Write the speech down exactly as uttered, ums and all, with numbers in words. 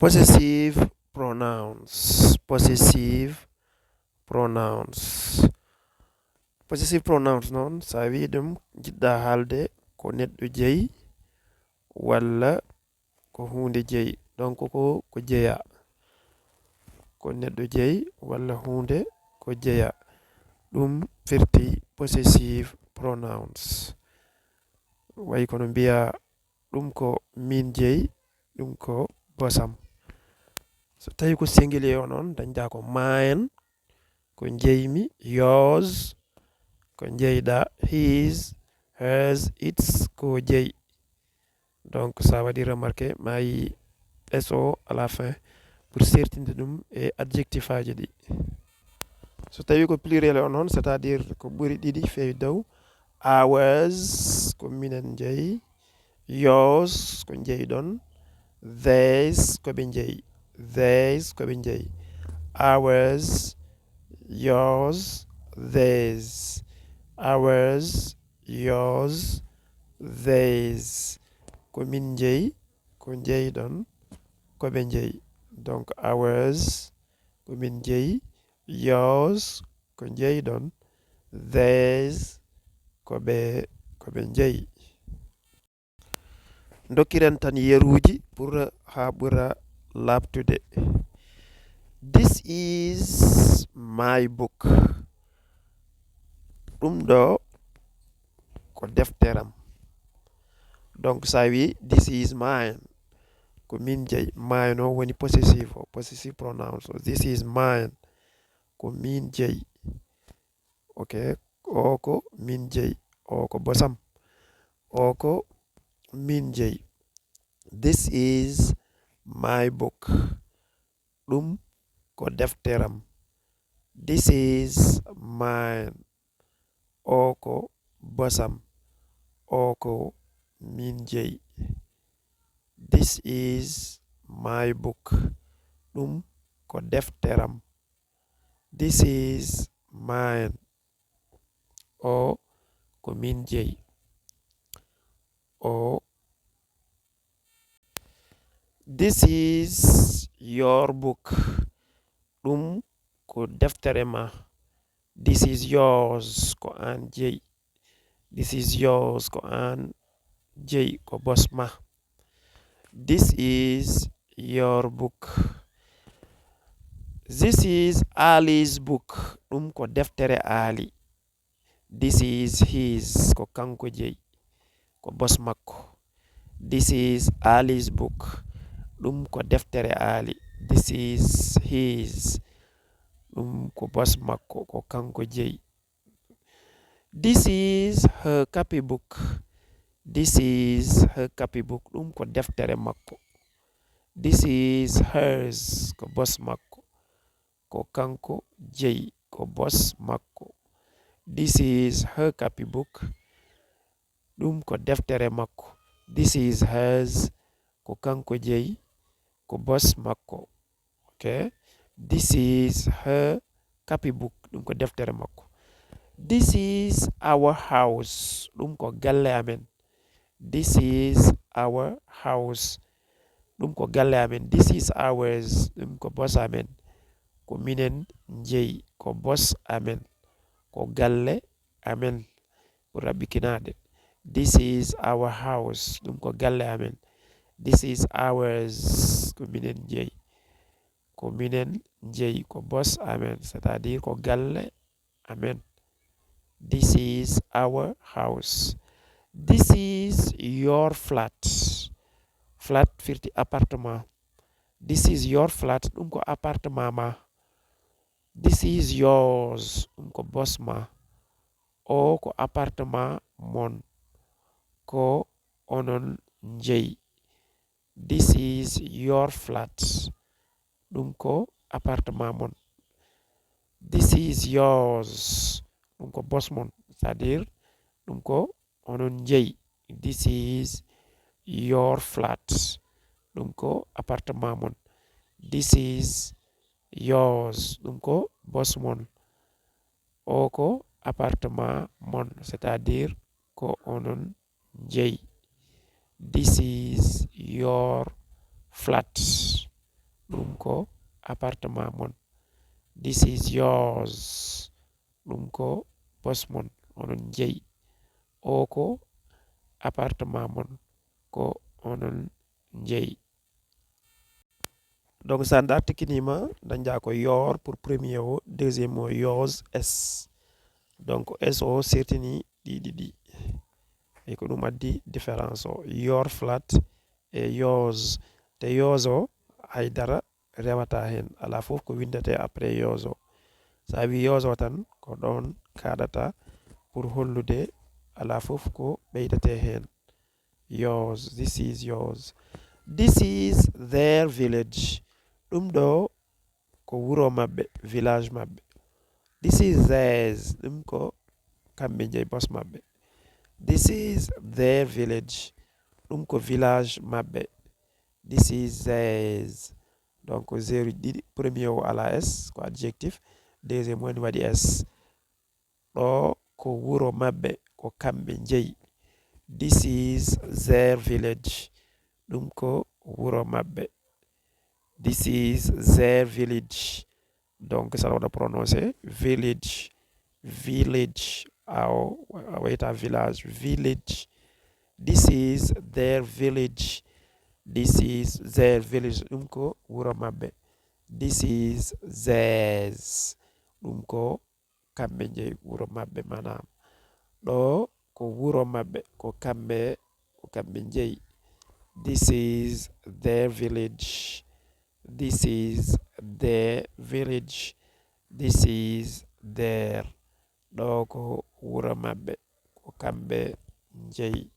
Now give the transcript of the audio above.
Possessive pronouns. Possessive pronouns. Possessive pronouns noon, so a wii ɗum, njiɗɗa haalde ko neɗɗo jeyi walla ko huunde jeyi. Donc ko, ko jeya. Ko neɗɗo jeyi walla huunde ko jeya. Ɗum firti possessive pronouns. Wayi kono mbiya ɗum ko min jeyi, ɗum ko bosam. So tawi ko singulier o noon, dañda ko mine, ko jeymi, yours, ko jeyɗa, his, hers, its, ko jeyi. Donc sa waɗi remarqué, ma yi S O à la fin pour sertinde ɗum e adjectif aji ɗi. So tawi ko pluriel o noon, c'est-à-dire ko ɓuri ɗiɗi feewi dow, ours, ko minen jeyi, yours, ko jeyɗon, theirs, ko ɓe jeyi, theirs, ko ɓe jeyi, ours, yours, theirs, ours, yours, theirs, ko min jeyi, ko jeyɗon, ko ɓe jeyi. Donc ours, ko min jeyi, yours, ko jeyɗon, theirs, ko ɓe, ko ɓe jeyi. Dokkiren tan yeruuji pour haa ɓura laaɓtude. This is my book. Ɗum ɗo ko defteram. Donc sa wi this is mine, ko min jeyi. Mine o woni possessive o, possessive pronouns o. This is mine, ko min jeyi. Ok, o ko min jeyi, o ko bosam, o ko min jeyi. This is my book. Ɗum ko defteram. This is mine. O ko bosam. O ko min jeyi. This is my book. Ɗum ko defteram. This is mine. O ko min jeyi. O. This is your book. Ɗum ko deftere ma. This is yours, ko an jeyi. This is yours, ko an jeyi, ko bos ma. This is your book. This is Ali's book. Ɗum ko deftere Ali. This is his, ko kanko jeyi, ko bos makko. This is Ali's book. Ɗum ko deftere Ali. This is his. Ɗum ko bos makko, ko kanko jeyi. This is her copybook. This is her copybook. Ɗum ko deftere makko. This is hers, ko bos makko. Ko kanko jeyi, ko bos makko. This is her copybook. Ɗum ko deftere makko. This is hers. Ko kanko jeyi, ko bos makko. Ok. This is her copybook. Ɗum ko deftere makko. This is our house. Ɗum ko galle amen. This is our house. Ɗum ko galle amen. This is ours. Ɗum ko bos amen. Ko minen jeyi. Ko bos amen. Ko galle amen. Ko raɓɓikinaade. This is our house. Ɗum ko galle amen. This is ours. Ko minen jeyi. Ko minen jeyi. Ko bos amen. C'est-à-dire ko galle amen. This is our house. This is your flat. Flat firti appartement. This is your flat. Ɗum ko appartement ma. This is yours. Ɗum ko bos ma. O ko appartement mon. Ko onon jeyi. This is your flat. Ɗum ko appartement mon. This is yours. Ɗum ko bos mon. C'est-à-dire, ɗum ko onon jeyi. This is your flat. Ɗum ko appartement mon. This is yours. Ɗum ko bos mon. O ko appartement mon. C'est-à-dire, ko onon jeyi. This is your flat. ɗum ko appartement mon. This is yours. Ɗum ko bos mon, onon njeyi. O ko appartement mon, ko onon njeyi. Donc, so a dartikinima, dañƴa ko your pour premier o, deuxième o, yours, s. Donc, s o sertini ɗi ɗiɗi. E ko ɗum addi différence o, your flat e yours. Te yours o, haydara rewata hen. Ala fof ko windete après yours o. So a wi yours o tan, ko ɗon kaɗata pour hollude ala fof ko ɓeydete hen. Yours, this is yours. This is their village. Ɗum ɗo ko wuro maɓɓe, village maɓɓe. This is theirs. Ɗum ko kamɓe njeyi, bos maɓɓe. This is their village. Ɗum ko village maɓɓe. This is theirs. Donc, zéro ɗiɗi, premier o ala s, ko adjectif. Deuxième woni waɗi s. Ɗo ko wuro maɓɓe, ko kamɓe njeyi. This is their village. Ɗum ko wuro maɓɓe. This is their village. Donc, so aɗa waɗa prononcer village, village, a o-, a wayata village, village. This is their village. This is their village. Ɗum ko wuro maɓɓe. This is theirs. Ɗum ko kamɓe njeyi wuro maɓɓe, maanaam ɗo ko wuro maɓɓe, ko kamɓe, ko kamɓe njeyi. This is their village. This is their village. This is their. Ɗo ko wuro maɓɓe, ko kamɓe njeyi.